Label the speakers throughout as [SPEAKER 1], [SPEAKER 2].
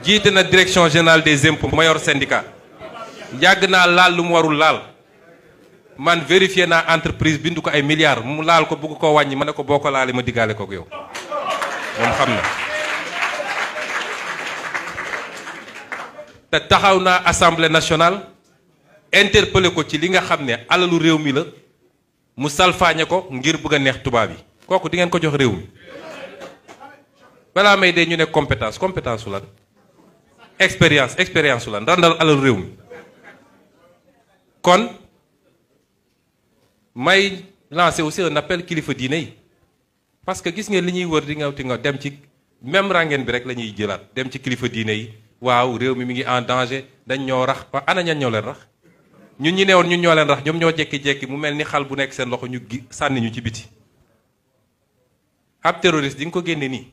[SPEAKER 1] jiite na direction générale des impôts mayor syndicat yàgg naa laal lu mu warul laal man vérifié naa entreprise bindu ko ay milliards mu laal ko bugg koo wàññi ma ne ko boo ko laalee ma diggaale ko yow moom xam na. te taxaw naa assemblée nationale interpellé ko ci li nga xam ne alalu réew mi la mu salfaañe ko ngir bëgg a neex tubaab yi kooku di ngeen ko jox réew mi balaa may dee ñu ne compétence su lan expérience su lan randal alalu réew mi kon may lancer aussi un appel kilifa diine yi parce que gis ngeen li ñuy wër di nga dem ci même rangeen bi rek la ñuy jëlaat dem ci kilifa diine yi waaw réew mi ngi en danger dañ ñoo rax ba ana ñan ñoo leen rax ñun ñi newoon ñun ñoo leen rax ñoom ñoo jekki-jekki mu mel ni xal bu nekk seen loxo ñu sànni ñu ci biti ab terroriste di nga ko génne nii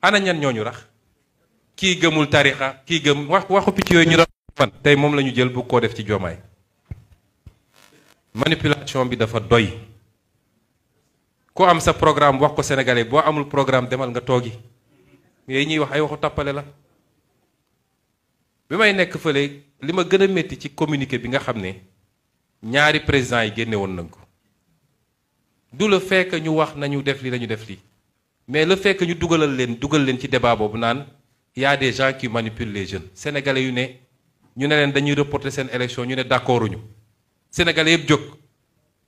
[SPEAKER 1] ana ñan ñooñu rax kii gëmul tarixa kii gëm waxu picc yooyu ñu rax fan tey moom la ñu jël bu koo def ci Diomaye manipulation bi dafa doy ku am sa programme wax ko sénégalais boo amul programme demal nga toogi yooyu ñuy wax ay waxu tàppale la bi may nekk fële li ma gën a métti ci communiqué bi nga xam ne ñaari présidents yi génne woon nañ ko du le fait que ñu wax nañu def li nañu def lii mais le fait que ñu dugal leen ci débat boobu naan y a des gens qui manipulent les jeunes sénégalais ñu ne leen dañuy reporter seen élection ñu ne d'accorduñu sénégalais yëpp jóg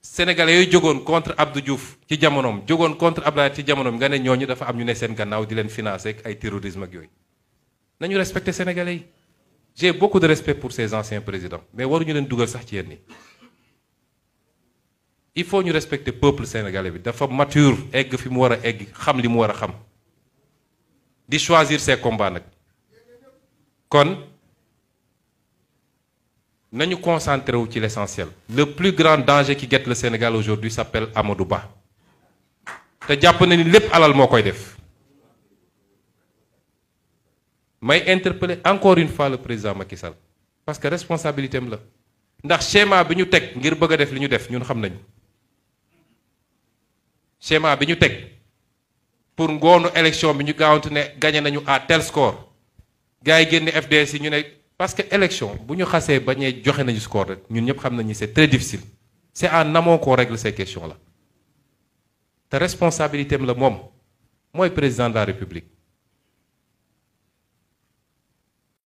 [SPEAKER 1] sénégalais yooyu jógoon contre Abdou Diouf ci jamonoom jógoon contre Abdoulaye ci jamonoom nga ne ñooñu dafa am ñu ne seen gannaaw di leen financer ak ay terrorisme ak yooyu nañu respecter sénégalais yi j'ai beaucoup de respect pour ces anciens présidents mais waruñu leen dugal sax ci yéen ni il faut ñu respecter peuple sénégalais bi dafa mature egg fi mu war a egg xam li mu war a xam di choisir ses combats nag kon nañu concentré wu ci l'essentiel le plus grand danger qui guette le Sénégal aujourd'hui s'appelle Amadou Ba te jàpp na ni lépp alal moo koy def may interpeller encore une fois le président Macky Sall parce que responsabilité am la ndax schéma bi ñu teg ngir bëgg a def li ñu def ñun xam nañu schéma bi ñu teg pour ngoonu élection bi ñu gaawante ne gagné nañu à tel score gars yi génne FDS yi ñu ne parce que élection bu ñu xasee bañee joxe nañu score rek ñun ñëpp xam nañu c'est très difficile c'est en amont qu'on règle ces questions là te responsabilité am la moom mooy président de la République